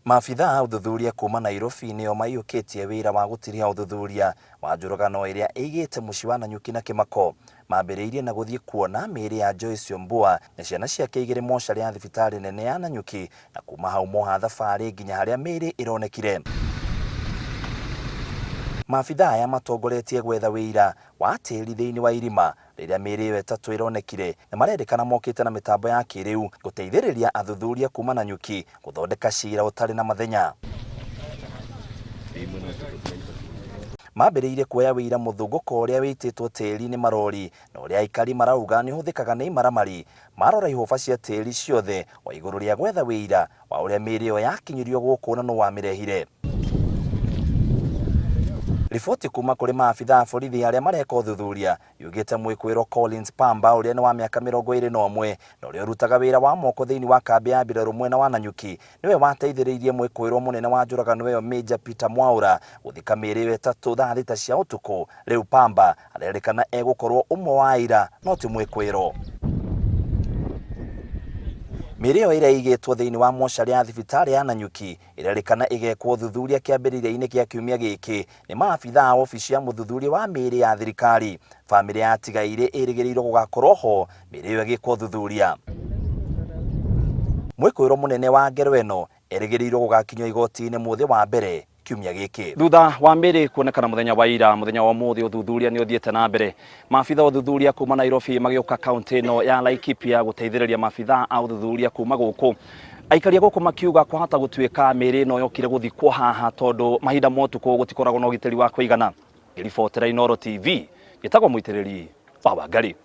Maabithaa a ũthuthuria kuma Nairobi nĩo maiyũkĩtie wĩra wa gũtiriha ũthuthuria wa njũragano ĩrĩa ĩigĩte mũciĩ wa Nanyuki na kĩmako. Mambĩrĩirie na gũthiĩ kuona mĩĩrĩ ya Joyce Syombua na ciana ciake igĩrĩ mocarĩ ya thibitarĩ nene ya Nanyuki na kuma hau moha thabarĩ nginya harĩa mĩĩrĩ ĩronekire. Maabithaa aya matongoretie gwetha wĩira wa tĩri thĩinĩ wa irima rĩrĩa mĩĩrĩ ĩyo ĩtatũ ĩronekire na marendekana mokĩte na mĩtambo ya kĩrĩu gũteithĩrĩria athuthuria kuma Nanyuki gũthondeka cira ũtarĩ na mathenya. Mambĩrĩirie kuoya wĩira mũthũngũko ũrĩa wĩitĩtwo tĩri nĩ marori na ũrĩa aikari marauga nĩ ũhũthĩkaga nĩ imaramari. Marora ihũba cia tĩri ciothe o igũrũ rĩa gwetha wĩira wa ũrĩa mĩĩrĩ ĩyo yakinyirio gũkũ na nũ wamĩrehire. Riboti kuma kũrĩ maabithaa a borithi arĩa mareka ũthuthuria yugĩte mwĩkũĩrwo Collins Pamba ũrĩa nĩ wa mĩaka 21 na ũrĩa ũrutaga wĩra wa moko thĩinĩ wa kambĩ ya mbirarũ mwena wa Nanyuki nĩwe wateithĩrĩirie mwĩkũĩrwo mũnene wa njũragano ĩyo Major Peter Mwaura gũthika mĩĩrĩ ĩyo ĩtatũ thaa thita cia ũtukũ. Rĩu Pamba arerĩkana egũkorwo ũmwe wa aira no ti mwĩkũĩrwo. Mĩĩrĩ ĩyo ĩrĩa ĩigĩtwo thĩinĩ wa mocarĩ ya thibitarĩ ya Nanyuki ĩrerĩkana ĩgekwo ũthuthuria kĩambĩrĩria-inĩ kĩa kiumia gĩkĩ nĩ maabithaa a obici ya mũthuthuria wa mĩĩrĩ ya thirikari. Bamĩrĩ ya atigairĩ ĩrĩgĩrĩirwo gũgakorwo ho mĩĩrĩ ĩyo ĩgĩkwo ũthuthuria. Mwĩkũĩrwo mũnene wa ngero ĩno erĩgĩrĩirwo gũgakinyio igoti-inĩ mũthĩ wa mbere kiumia gĩkĩ. Thutha wa mĩĩrĩ kuonekana mũthenya wa ira, mũthenya wa ũmũthĩ ũthuthuria nĩ ũthiĩte na mbere. Maabitha ũthuthuria kuma Nairobi magĩũka kaunti ĩno ya Laikipia gũteithĩrĩria maabitha a ũthuthuria kuma gũkũ. Aikari a gũkũ makiuga kwahota gũtuĩka mĩĩrĩ ĩno yokire gũthikwo haha tondũ mahinda ma ũtukũ gũtikoragwo na ũgitĩri wa kũigana. Ngĩribotera Inooro TV, njĩtagwo Mũitĩrĩri wa Wangari.